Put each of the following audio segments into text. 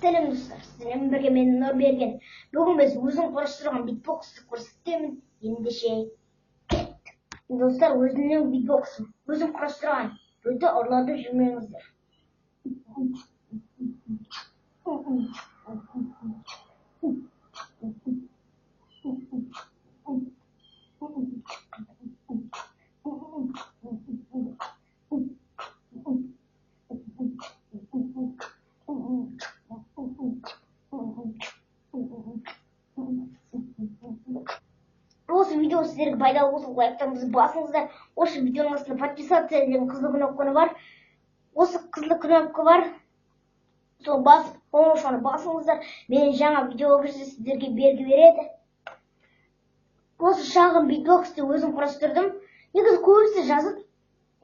Сәлем достар, сіздермен бірге мен Нұрберген. Бүгін біз өзім құрастырған битбоксты көрсетемін. Ендеше кеттік. Достар, өзімнің битбоксым, өзім құрастырған. Өте ұрлатып жүрмеңіздер. Осы видео сіздерге пайдалы болса, лайктарыңызды басыңыздар. Осы видеоның астында подписаться деген қызыл кнопканы бар. Осы қызыл кнопка бар. Сол басып, қоңыраушаны басыңыздар. Менің жаңа видео кірсе сіздерге белгі береді. Осы шағын битбоксты өзім құрастырдым. Негізі көбісі жазып,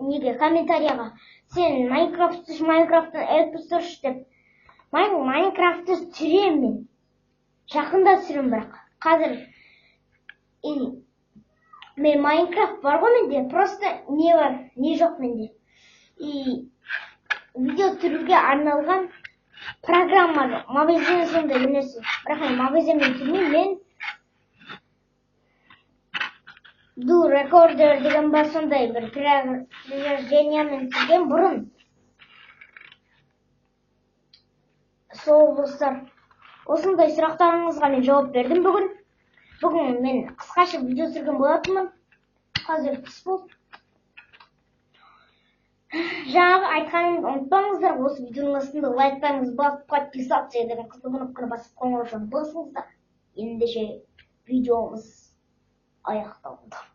неге комментарияға сен Майнкрафт түсір, Майнкрафттан эльп түсірші деп. Майнкрафтты түсіремін мен. Жақында түсіремін бірақ. Қазір мен Майнкрафт бар ғой менде, просто не бар, не жоқ менде. И видео түсіруге арналған программа жоқ. Мобилден сондай бір нәрсе. Бірақ мен мобилден түсірмеймін, мен Do Recorder деген бар, сондай бір приложениемен түсірген бұрын. Сол достар, осындай сұрақтарыңызға мен жауап бердім бүгін. Бүгін мен қысқаша видео түсірген болатынмын. Қазір түс болды. Жаңағы айтқанымды ұмытпаңыздар. Осы видеоның астында лайктарыңызды басып, подписаться деген қызыл кнопканы басып, қоңыраушаны басыңыздар. Ендеше видеомыз аяқталды.